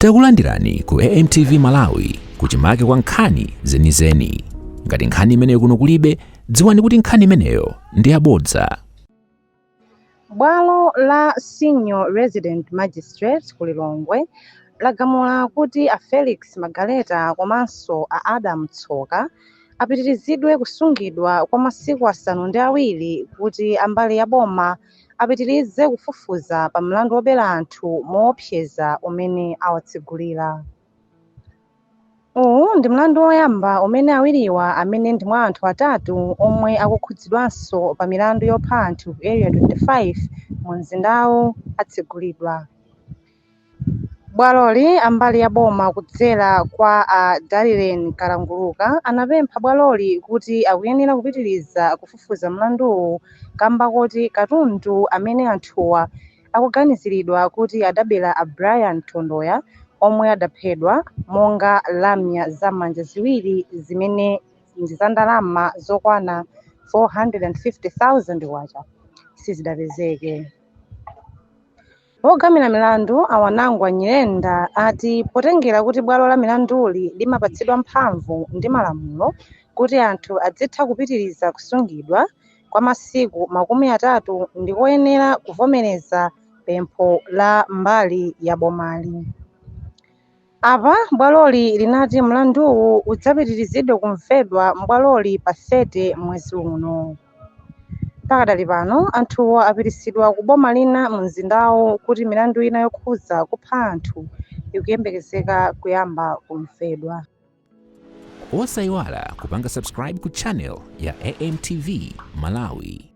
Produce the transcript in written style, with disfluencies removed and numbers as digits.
Takulandirani ku AMTV Malawi, kuchimake kwa nkhani zenizeni. Ngati nkhani imeneyo kuno kulibe, dziwani kuti nkhani imeneyo ndi yabodza. Bwalo la Senior Resident Magistrate ku Lilongwe lagamula kuti a Felix Magaleta komanso a Adam Tsoka apitirizidwe kusungidwa kwa masiku 7 kuti ambali ya boma apitirize kufufuza pa mlandu wobera anthu moopseza umene awatsegulira. Uwu ndi mlandu woyamba umene awiriwa, amene ndi mwa anthu atatu omwe akukhudzidwanso pa milandu yopha anthu ku Area 25 mu mzindawu, atsegulidwa. Bwaloli, ambali ya boma kudzera kwa a Dalilen Kalanguluka, anapempha bwaloli kuti akuyenera kupitiriza kufufuza mlanduwu kamba koti katundu amene anthuwa akuganiziridwa kuti adabera a Brian Tondoya omwe adaphedwa, monga lamya zamanja ziwiri zimene ndi za ndalama zokwana 450,000 kwacha, sizidapezeke. Wogamira milandu a Wanangwa Nyirenda ati potengera kuti bwalo la milanduli limapatsidwa mphamvu ndi malamulo kuti anthu adzitha kupitiriza kusungidwa kwa masiku 30, ndikoyenera kuvomereza pempho la mbali ya bomali. Apa bwaloli linati mlanduwu udzapitirizidwe kumvedwa m'bwaloli pa 30 mwezi uno. Pakadali pano anthuwa apitisidwa ku boma lina mu mzindawo kuti milandu ina yokhudza kupha anthu ikuyembekezeka kuyamba kumvedwa. Osayiwala kupanga subscribe ku channel ya AMTV Malawi.